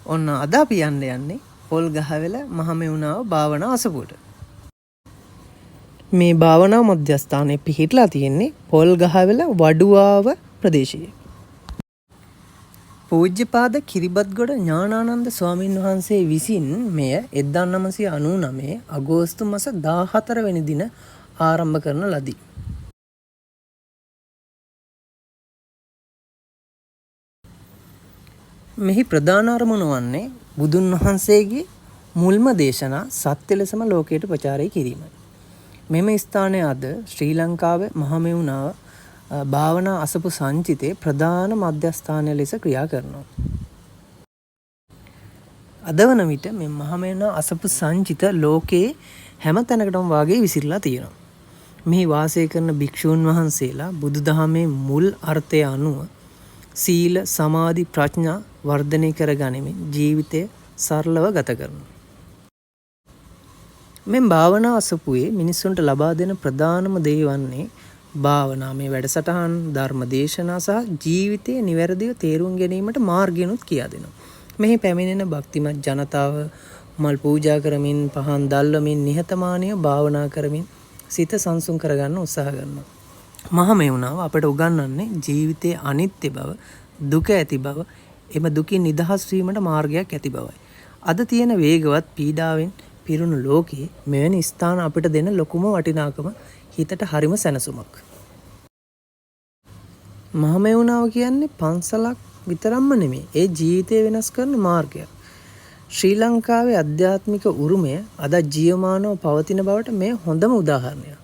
ඔන්න අද අපි යන්න යන්නේ පොල්ගහවෙල මහමෙවුනාව භාවනා අසපුවට. මේ භාවනා මධ්‍යස්ථානයේ පිහිටලා තියෙන්නේ පොල්ගහවෙල වඩුවාව ප්‍රදේශයේ. පූජ්‍යපාද කිරිබත්ගොඩ ඥානානන්ද ස්වාමින් වහන්සේ විසින් මෙය 1999 අගෝස්තු මස 14 වෙනි දින ආරම්භ කරන ලදී. මෙහි ප්‍රධාන අරමුණ වන්නේ බුදුන් වහන්සේගේ මුල්ම දේශනා සත්‍ය ලෙසම ලෝකයට ප්‍රචාරය කිරීමයි. මෙම ස්ථානය අද ශ්‍රී ලංකාවේ මහමෙවුනාව භාවනා අසපු සංචිතයේ ප්‍රධාන මධ්‍යස්ථානය ලෙස ක්‍රියා කරනවා. අද වන විට මේ මහමෙවුනා අසපු සංචිත ලෝකයේ හැම තැනකටම වාගේ විසිරලා තියෙනවා. මෙහි වාසය කරන භික්ෂූන් වහන්සේලා බුදුදහමේ මුල් අර්ථය අනුව සීල, සමාධි, ප්‍රඥා වර්ධනය කර ගනිමින් ජීවිතය සරලව ගත කරනවා. මෙම භාවනා අසපුවේ මිනිස්සුන්ට ලබා දෙන ප්‍රධානම දේ වන්නේ භාවනාමය වැඩසටහන්, ධර්ම දේශනා සහ ජීවිතයේ නිවැරදිව තේරුම් ගැනීමට මාර්ගයනුත් කියා දෙනවා. මෙහි පැමිණෙන භක්තිමත් ජනතාව මල් පූජා කරමින්, පහන් දල්වමින්, නිහතමානීව භාවනා කරමින් සිත සංසුන් කරගන්න උත්සාහ කරනවා. මහමෙවුනාව අපට උගන්වන්නේ ජීවිතයේ අනිත්‍ය බව, දුක ඇති බව, එම දුකින් නිදහස් වීමට මාර්ගයක් ඇති බවයි. අද තියෙන වේගවත් පීඩාවෙන් පිරුණු ලෝකයේ මෙවැනි ස්ථාන අපිට දෙන ලොකුම වටිනාකම හිතට හරිම සැනසුමක්. මහමෙවුනාව කියන්නේ පන්සලක් විතරක්ම නෙමෙයි. ඒ ජීවිතය වෙනස් කරන මාර්ගයක්. ශ්‍රී ලංකාවේ අධ්‍යාත්මික උරුමය අද ජීවමානව පවතින බවට මේ හොඳම උදාහරණයක්.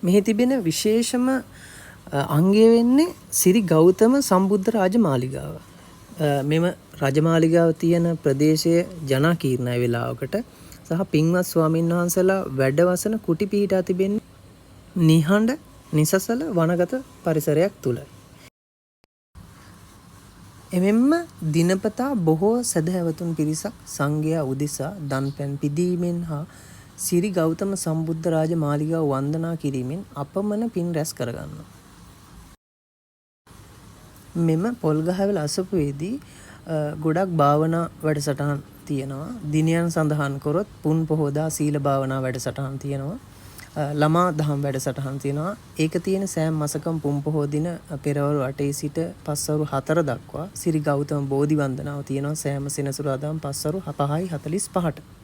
මෙහි තිබෙන විශේෂම අංගය වෙන්නේ සිරි ගෞතම සම්බුද්ධ රාජමාලිගාව. මෙම රජමාලිගාව තියෙන ප්‍රදේශය ජනාකීර්ණයි වෙලාවකට සහ පින්වත් ස්වාමීන් වහන්සේලා වැඩවසන කුටි පිහිටා තිබෙන්නේ නිහඬ නිසසල වනගත පරිසරයක් තුල. එමෙන්ම දිනපතා බොහෝ සැදැහැවතුන් පිරිසක් සංඝයා උදෙසා දන්පැන් පිදීමෙන් හා සිරි ගෞතම සම්බුද්ධ රාජ මාලිගාව වන්දනා කිරීමෙන් අපමණ පින් රැස් කරගන්නවා. මෙම පොල්ගහවෙල අසපුවේදී ගොඩක් භාවනා වැඩසටහන් තියෙනවා. දිනයන් සඳහන් කරොත් පුන් පොහෝදා සීල භාවනා වැඩසටහන් තියෙනවා. ළමා දහම් වැඩසටහන් තියෙනවා. ඒක තියෙන සෑම මසකම පුන් පොහෝ දින පෙරවරු 8 සිට පස්වරු 4 දක්වා සිරි ගෞතම බෝධි වන්දනාව තියෙනවා. සෑම සෙනසුරාදාම පස්වරු 5:45ට.